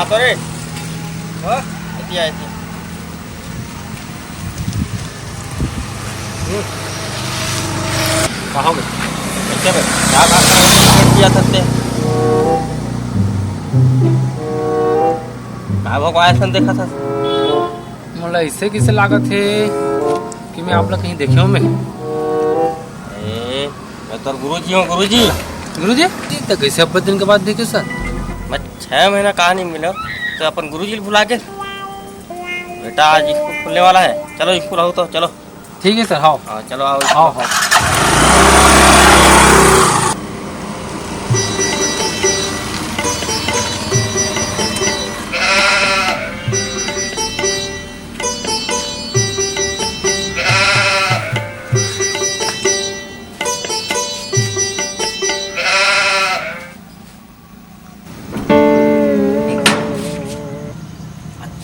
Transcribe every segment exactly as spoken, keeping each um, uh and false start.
हाँ तो रे। हाँ? एती आ, एती। हम्म। कहाँ हो गए? कैसे बे? क्या बात कर रहे हो? क्या किया था ते? काय भगवान ऐसा देखा था? मोला ऐसे किसे लागत हे कि मैं आप लोग कहीं देखे हो मैं? ए, मैं तो गुरुजी हूँ, गुरुजी। गुरुजी? तो कैसे अब्बे दिन के बाद देखे सर? मैं छह महीना कहा नहीं मिलो, तो अपन गुरुजी भुला के। बेटा, आज स्कूल खुलने वाला है, चलो स्कूल आओ तो, चलो। ठीक है सर, हाँ। हाँ, चलो आओ, आओ। स्कूल आओ।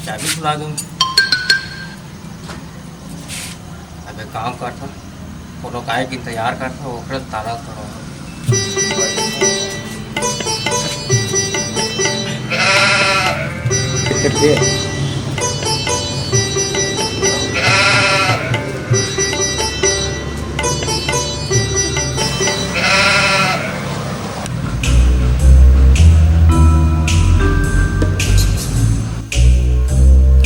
चाबी भुला दूँ। अबे काम करता, कोनो काय के इंतजार करता, ओकरे ताला तोड़ो।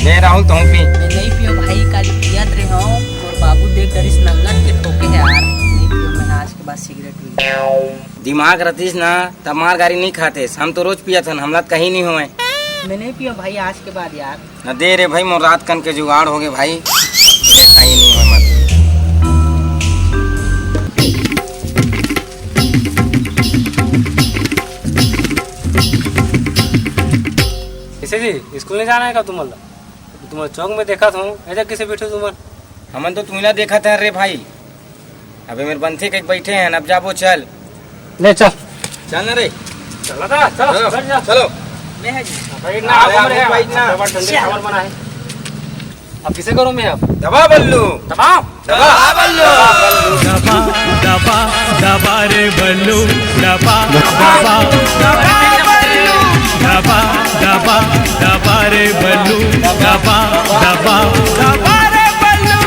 ले राहुल, तहूँ पी। मैं नहीं पियो भाई, काली पियत रहे हो। तोर बाबू देख डरिस नंगत के ठोके है यार। नहीं पियो मैं आज के बाद सिगरेट भी। दिमाग रतिस ना, त मार गारी नहीं खाते। हम तो रोज पियत हन, हमला त कहीं नहीं होए। मैं नहीं पियो भाई आज के बाद यार। न दे रे भाई, मोर रात कन के जुगाड़ हो गए भाई, कहीं नहीं होए मत। कैसे जी, स्कूल नहीं जाना है का तुमला? तुमला चौक में देखा था, ऐसा कैसे बैठे तुमन? हमन तो तुमला देखा था रे भाई। अबे मेरे बंथे के बैठे हैं, अब जाबो चल। ले चल। चल ना रे। चलो ना, चलो, चलो, बैठ जा। चलो। बैठ ना, अरे, आप बैठ ना। बैठ ना। डंडे चावल बना है। अब किसे करूँ मैं अब? दबा बल्लू। दबाओ। दबा बल्लू। दबा, दबा, दबा रे बल्लू, दबा, दबा, दबा बल्लू, दबा, दबा, दबा रे बल्लू, दबा, दबा, दबा रे बल्लू।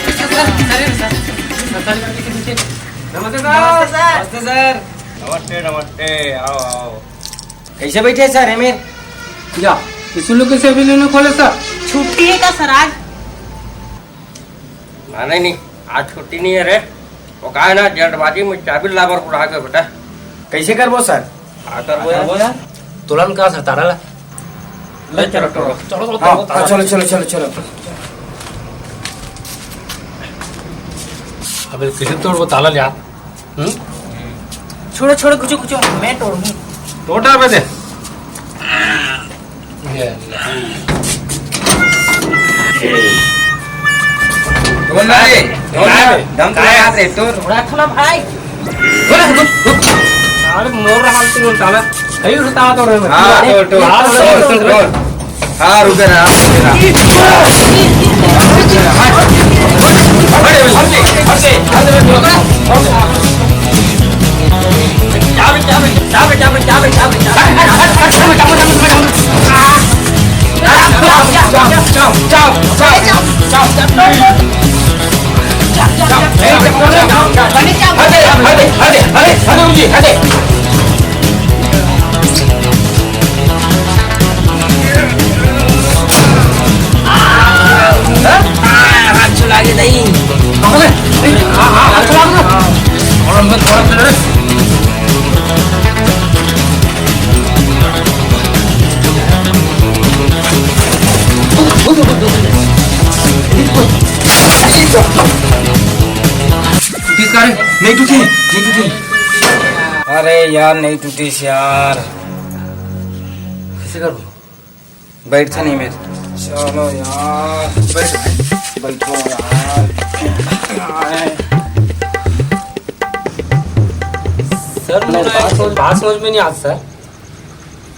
नमस्ते सर। नमस्ते सर। नमस्ते सर। नमस्ते, नमस्ते, आओ, आओ। कैसे बैठे सर, हेमेर? जा, स्कूल कैसे अभी नहीं खोले सर? छुट्टी है का सर आज? ना, नहीं, नहीं, आज छुट्टी नहीं है रे। वो का है ना, जल्दबाजी में चाबी लाबर भुला गए बेटा। कैसे करबो सर? का करबो यार? करबो यार? तुरंत का सर, ताला ला। ले चलो, चलो। चलो, चलो, हाँ, चलो, हाँ, चलो। चलो, चलो, चलो, चलो। अबे किसे तोड़बो ताला यार? हम्म? छोड़ो, छोड़ो, कुछ, कुछ, मैं तोड़ूंगी। टोटा बे दे। ये ले। तोड़ ना रे, तोड़ ना। दम तो लगा दे, तोड़। थोड़ा, थोड़ा भाई। अरे मोर हाल तो ताला। कहीं उठा तो रे। हाँ, तोड़, तोड़, हाँ, तोड़, तोड़, तोड़। तोड़। हाँ, रुक ना, रुक ना। अरे, हट ले, हट ले, हट ले, हट ले। हटे, हटे, हटे, हटे, हटे, उंगली, हटे। हाँ? हाँ, हाथ चला के नहीं। हाँ, हाँ, हाँ, हाथ चला के। और अंदर थोड़ा सा डरे। टूटिस का रे? नहीं टूटी, नहीं टूटी। अरे यार, नहीं टूटिस यार। कैसे करूँ? बैठ था नहीं मेरे। चलो यार, बैठ। बैठो यार। सर, मोला एक ठो बात समझ में नहीं आत सर।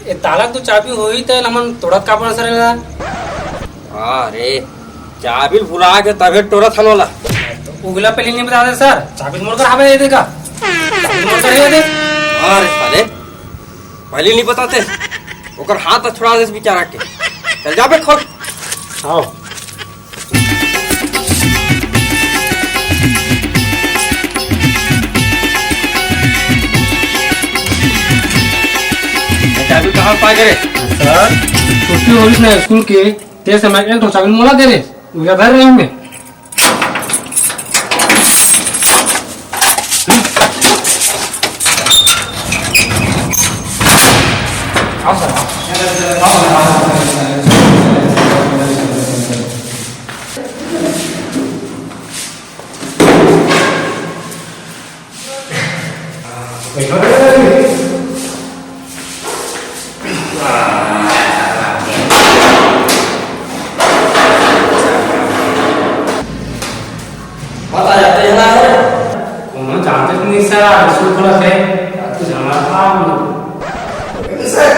ये ताला तो चाबी होही त हमन तोड़त काबर सर एला? अरे, चाबी भुला के तभे टोरत हन ओला। उगला पहली नहीं बता दे सर, चाबी मोड़ कर हमें दे देगा। चाबी मोड़ कर दे दे। अरे साले, पहली नहीं बताते, ओकर हाथ छुड़ा दे बेचारा के। चल जा बे, खोल। आओ। चाबी कहाँ पाए करे? सर, छुट्टी होलिस ना स्कूल के, ते समय एक ठो चाबी मोला दे रे, उया धर रहे हूँ मैं। बता जाते हैं ना। कोनो जानते तो नहीं सर, आज स्कूल खुला थे, आज तो हमारा काम नहीं। सर,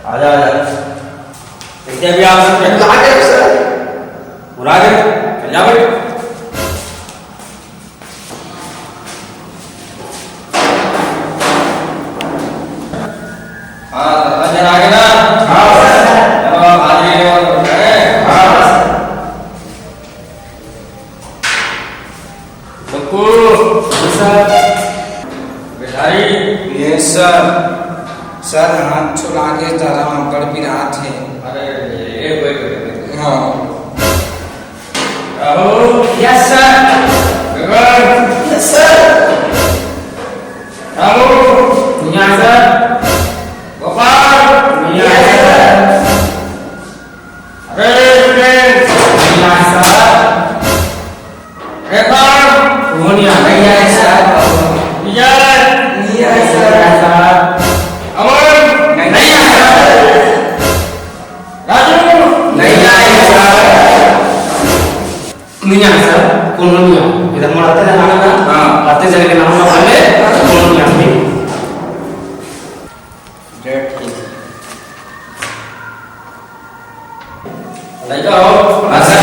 आजा, आजा। देखते अभी आप सर, बुला के सर। बुला के, चल जा बेटा। हाँ, सर, नजर आ गया ना? हाँ, सर। चलो, हाजिरी हो, हैं? हाँ, सर। बक्कू। जी, सर। भिखारी। Yes, sir. सर, हाथ छुला के धरम अब्बड़ पिरात हे। अरे, ए, बैठ, बैठ, बैठ। हाँ। Rahul. Yes, sir. Gagan. Yes, sir. Ramu. यहाँ, सर। गोपाल। यहाँ, यस, सर। सर। अरे, विकेश। यहाँ, सर। रेखा। वो नहीं आ रहा। नहीं आया, सर। विजय। नहीं आया, सर। अमन। नहीं आया, सर। राजू। नहीं आया, सर। नहीं आया, सर। कोनो नहीं आया। इधर मोड़ आते हैं, आना ना। हाँ। आते जाने के नाम ना बोले, कोनो नहीं आते। डेट की। लड़का हो? हाँ, सर।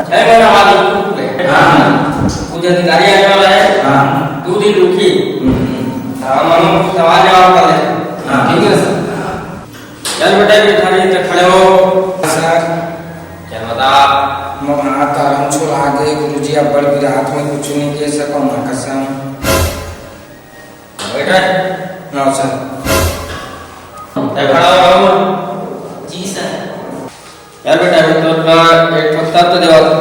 छह महीना बाद स्कूल खुले। हाँ। कुछ अधिकारी आने वाला है। हाँ। दो दिन रुकी। हम्म। हाँ, हम लोग सवाल जवाब कर लेते हैं। हाँ, ठीक है, सर। चल बेटा, भिखारी, तो खड़े हो। सर। क्या बता? मोर हाथ आराम छुड़ा दे, गुरुजी, अब्बड़ पिरात में कुछ नहीं कह सको, मैं कसम। बैठ रहे। हाँ, सर। ए, खड़ा हो, राहुल। जी, सर। यार बेटा, अभी तो थोड़ा एक ठो तत्व देवा था।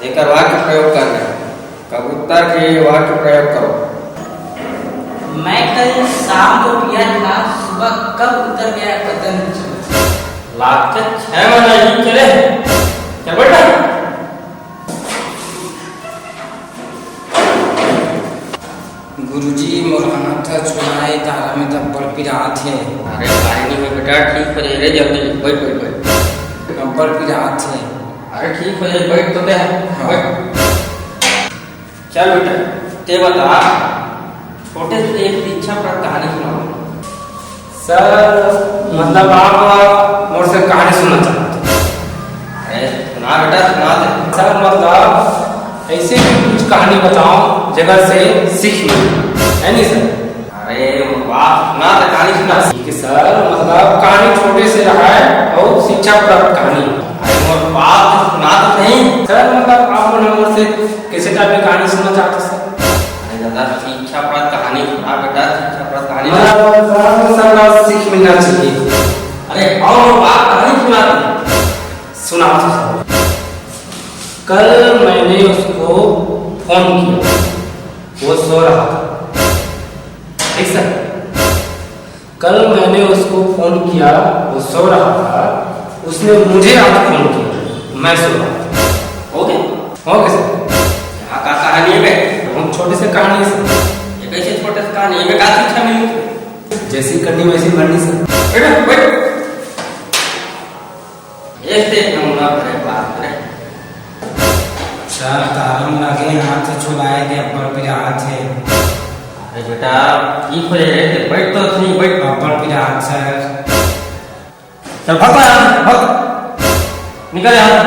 एकर वाक्य प्रयोग करना है। कबूतर के वाक्य प्रयोग करो। मैं कल शाम को पिया था, सुबह कब उतर गया पता नहीं चला। लात के छह महीना ही चले। चल बेटा। गुरुजी, मोर हाथ ह छुआए, तारा में त अब्बड़ पिरात हे। अरे, काहे नहीं होय बेटा, ठीक हो जाई रे, जल्दी बैठ, बैठ, बैठ। अब्बड़ पिरात हे। अरे, ठीक हो जाई, बैठ तो दे। हाँ। बैठ। चल बेटा, ते बता, छोटे से एक शिक्षाप्रद कहानी सुनाओ। सर, मतलब आप मोर से कहानी सुनना चाहते हैं? अरे, सुना बेटा, सुना दे। सर, मतलब ऐसे भी कुछ कहानी बताओ, जेकर से सीख मिले, है नहीं सर? अरे, मोर बात सुना दे, कहानी सुना। ठीक है सर, मतलब कहानी छोटे से रहा है और शिक्षा प्राप्त कहानी। अरे, मोर बात सुना तो सही। सर, मतलब आप मन हमर से कैसे टाइप की कहानी सुनना चाहते सर? अरे दादा, शिक्षा प्रद कहानी सुना बेटा, शिक्षा प्रद कहानी। मतलब, गाँव में सब लोग सीख मिलना चाहिए। अरे, और बात कहानी सुना दे। सुना तो सर। कल मैंने उसको फोन किया, वो सो रहा था। ठीक सर? कल मैंने उसको फोन किया, वो सो रहा था, उसने मुझे आज फोन किया, मैं सो रहा था। हो गया? हो गया सर। यहाँ का कहानी है बे? बहुत छोटे से कहानी है सर। ये कैसे छोटे से कहानी है बे? का शिक्षा मिली? जैसी करनी वैसी भरनी सर। बैठो, बैठो। एक से एक नमूना भरे बात रे। सर, तारम लगे हाथ छुलाए के अब्बड़ पिरात हे। अरे बेटा, ठीक हो जाए रे, बैठ तो सही, बैठ। अब्बड़ पिरात सर। चल भाग यहाँ, भाग। निकल यहाँ।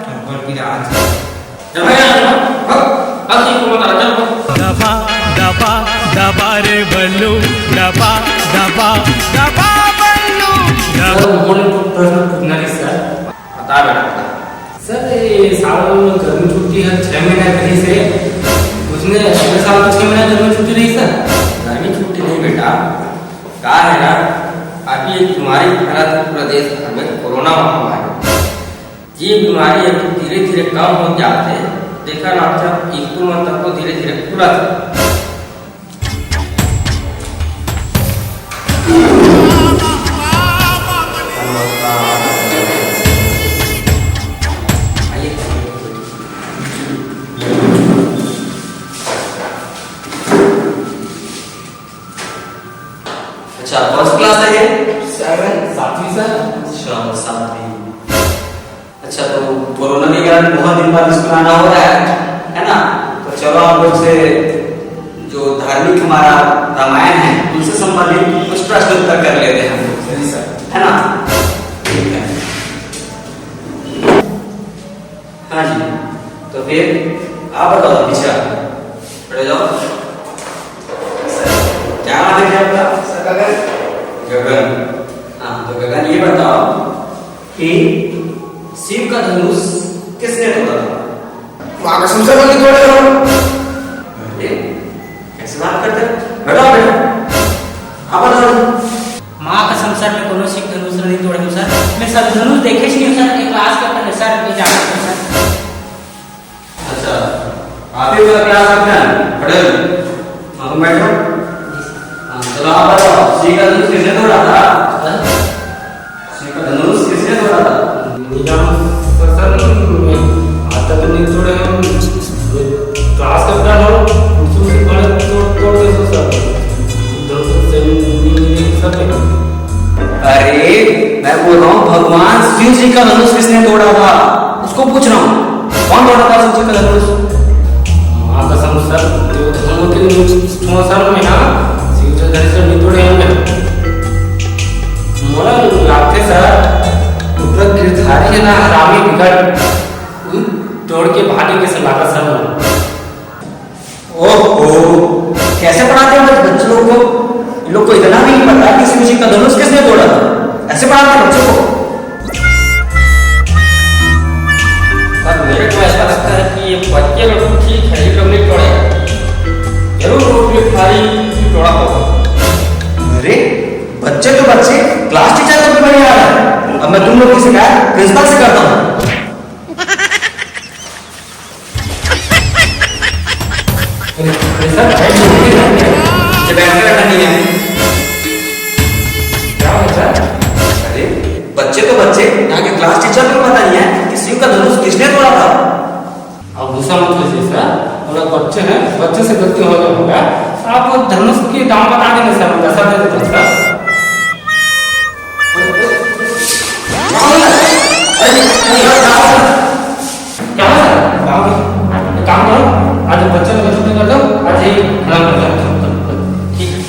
अब्बड़ पिरात। चल भाग यहाँ। महीना कहीं से उसने अगले साल तो छह महीना गर्मी छुट्टी रही सर। गर्मी छुट्टी नहीं बेटा, का है ना, अभी एक बीमारी फैला था पूरा देश भर में, कोरोना महामारी। ये बीमारी अभी धीरे धीरे कम हो जाते, देखा ना, सब स्कूल मन तक को धीरे धीरे खुला था। अच्छा, कौन सी क्लास है ये? सेवन। सातवीं सर। अच्छा, सातवीं। अच्छा, तो कोरोना के कारण बहुत दिन बाद स्कूल आना हो रहा है, है ना? तो चलो, आप लोग से जो धार्मिक हमारा रामायण है, उनसे संबंधित कुछ प्रश्न उत्तर कर लेते हैं हम लोग, सही सर। है ना? ठीक है। हाँ जी, तो फिर आप बताओ, पीछे आओ, खड़े हो जाओ। सर, क्या नाम है जी आपका? सर, गगन। गगन। हाँ, तो गगन, ये बताओ कि शिव का धनुष किसने तोड़ा था? माँ कसम सर, मैं नहीं तोड़ा था। अरे, कैसे बात करते हो? हटाओ बेटा, आप हटाओ। माँ कसम सर, मैं कोनो शिव धनुष नहीं तोड़े हूँ सर। मैं सब धनुष देखे ही नहीं हूँ सर, ये क्लास के ऊपर है सर, ये जाने दो सर। अच्छा, आप ही का क्लास रखना है, खड़े हो जाओ। हाँ, तुम बैठो। हाँ, चलो आप बताओ, शिव का धनुष किसने तोड़ा था? हाँ? शिव का धनुष किसने तोड़ा था? नीलम सर, सर, मैं आज तक नहीं तोड़े हम। क्लास का plan हो, उसी से बड़े तोड़, तोड़ दे सो सर। धनुष से नहीं, नहीं, नहीं, सर, नहीं। अरे, मैं बोल रहा हूँ, भगवान शिव जी का धनुष किसने तोड़ा था, उसको पूछ रहा हूँ। कौन तोड़ा था शिव जी का धनुष? माँ कसम सर, जो धनुष के छुआ सर में ना, शिव जी धनुष नहीं तोड़े होंगे। मोला लागथे सर, ऊपर गिरधारी है ना, हरामी बिगड़, उ तोड़ के भागे के सलाह सर। ओहो, कैसे पढ़ाते हो बच-, बच्चे लोग को? इन लोग को इतना भी नहीं पता कि शिव जी का धनुष किसने तोड़ा था। ऐसे पढ़ाते हैं बच्चों को? पर मेरे को ऐसा लगता है कि ये बच्चे लोग तो ठीक है, ये लोग नहीं तोड़े। जरूर वो गिरधारी भी तोड़ा होगा। अरे, बच्चे तो बच्चे, क्लास टीचर को भी नहीं आ रहा है। अब मैं तुम लोग की शिकायत प्रिंसिपल से करता हूँ। अरे, अरे सर, भाई, मुझे बैठ के बैठना नहीं है। क्या हो गया सर? अरे, बच्चे तो बच्चे, यहाँ के क्लास टीचर को पता नहीं है कि शिव का धनुष किसने तोड़ा था। अब गुस्सा मत कीजिए सर, हम लोग बच्चे हैं, बच्चे से गलती हो गया होगा। आप वो धनुष की दाम बता देंगे सर, हम पैसा दे देते हैं सर। क्या हो गया? अरे, नहीं, नहीं, क्या हो गया? क्या हो गया? क्या हो गया? एक काम करो, आज बच्चे को छुट्टी कर दो, आज ही खत्म कर दो। ठीक है।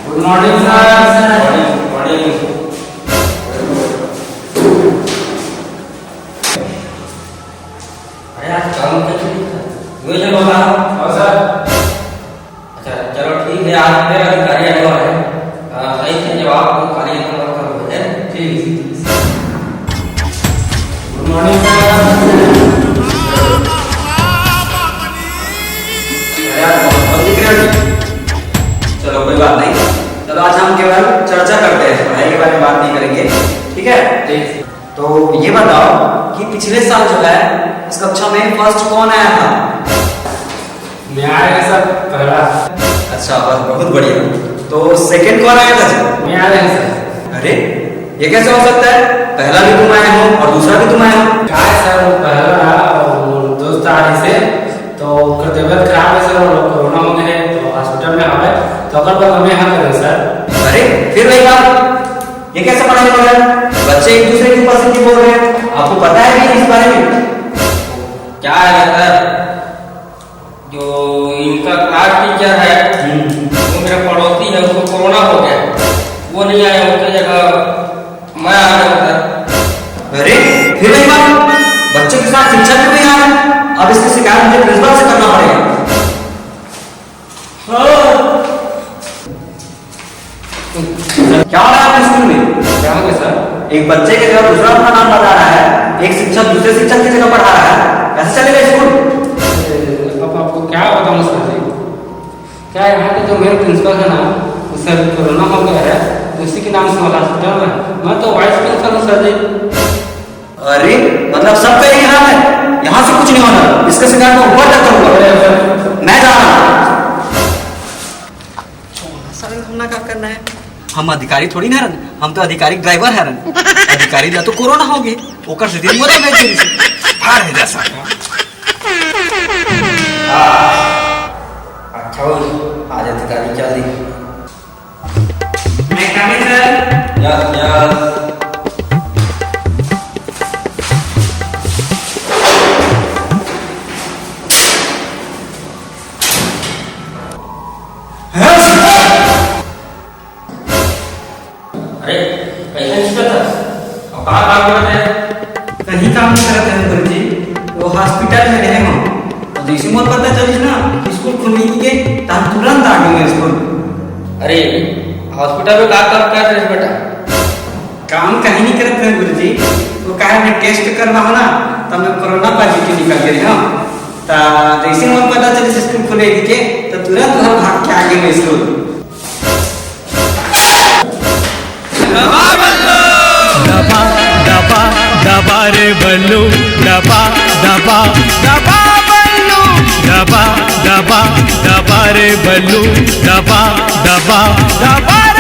गुड मॉर्निंग सर। Morning, morning. अरे, आज काम कैसे नहीं था? वही चलो ना। हाँ सर। अच्छा, चलो ठीक है, आज फिर अधिकारी आने वाले हैं। आ, सही से जवाब दो, खाली इतना मत करो, ठीक है? ठीक। गुड मॉर्निंग सर। अरे यार, बहुत कम दिख रहे हो। चलो, कोई बात नहीं। चलो, आज हम केवल चर्चा करते हैं, पढ़ाई के बारे में बात नहीं करेंगे, ठीक है? ठीक। तो ये बताओ कि पिछले साल जो है, इस कक्षा में फर्स्ट कौन आया था? मैं आया है सर, पहला। अच्छा, बस, बहुत बढ़िया। तो सेकंड कौन आया था जी? मैं आया है सर। अरे, ये कैसे हो सकता है? पहला भी तुम आए हो और दूसरा भी तुम आए हो। का है सर, वो पहला रहा और वो दोस्त आ रही से, तो ओकर तबीयत खराब है सर, और कोरोना हो गया है, तो हॉस्पिटल में आवे, तो ओकर बाद हमें यहाँ करें सर। अरे, फिर वही बात, ये कैसे पढ़ाई हो रहा है? बच्चे एक दूसरे की उपस्थिति बोल रहे हैं, आपको पता है भी इस बारे में? क्या है सर, जो इनका क्लास टीचर है, हम्म। वो मेरा पड़ोसी है, उसको कोरोना हो गया, वो नहीं आया, उसकी जगह मैं आ गया सर। अरे, फिर एक बार बच्चे के साथ शिक्षक भी नहीं आया, अब इसकी शिकायत मुझे प्रिंसिपल से करना पड़ेगा। हाँ। क्या हो रहा है आपके स्कूल में? क्या हो गया सर? एक बच्चे की जगह दूसरा अपना नाम बता रहा है, एक शिक्षक दूसरे शिक्षक की जगह पढ़ा रहा है, ऐसे चलेगा स्कूल? अब आपको क्या बताऊं सर जी, क्या यहाँ के जो मेन प्रिंसिपल है ना, उसे कोरोना हो गया है, उसी के नाम से वो हॉस्पिटल में। मैं तो वाइस प्रिंसिपल हूँ सर जी। अरे, मतलब सबका यही हाल है, यहाँ से कुछ नहीं होना, इसका शिकायत मैं ऊपर तक करूंगा। मैं जा रहा हूँ। सारे घूमना का करना है। हम अधिकारी थोड़ी ना हरन, हम तो आधिकारिक ड्राइवर हरन। अधिकारी ला तो कोरोना हो गए, ओकर से दिन मोला भेज देली से। बाहर है जा सारा। अच्छा हो, आज अधिकारी चल दी। मैं कमिंग सर। Yes, yes. अरे, कैसे निकलता? और कहाँ काम करते हैं? कहीं काम नहीं करते हैं गुरुजी, वो हॉस्पिटल में रहे हम। और जैसे मोर पता चलिस ना, स्कूल खुलने की के, तब तुरंत आ गए स्कूल। अरे, हॉस्पिटल में का काम कर रहे बेटा? काम कहीं नहीं करते हैं गुरुजी, वो कहे मैं टेस्ट करवा हो ना, तब मैं कोरोना पॉजिटिव निकल गए हम। ता जैसे मोर पता चलिस स्कूल खुले के, तो तुरंत हम भाग के आ गए स्कूल। दबा दबा दबा दबा रे बल्लू, दबा दबा दबा बल्लू, दबा दबा दबा रे बल्लू, दबा दबा दबा।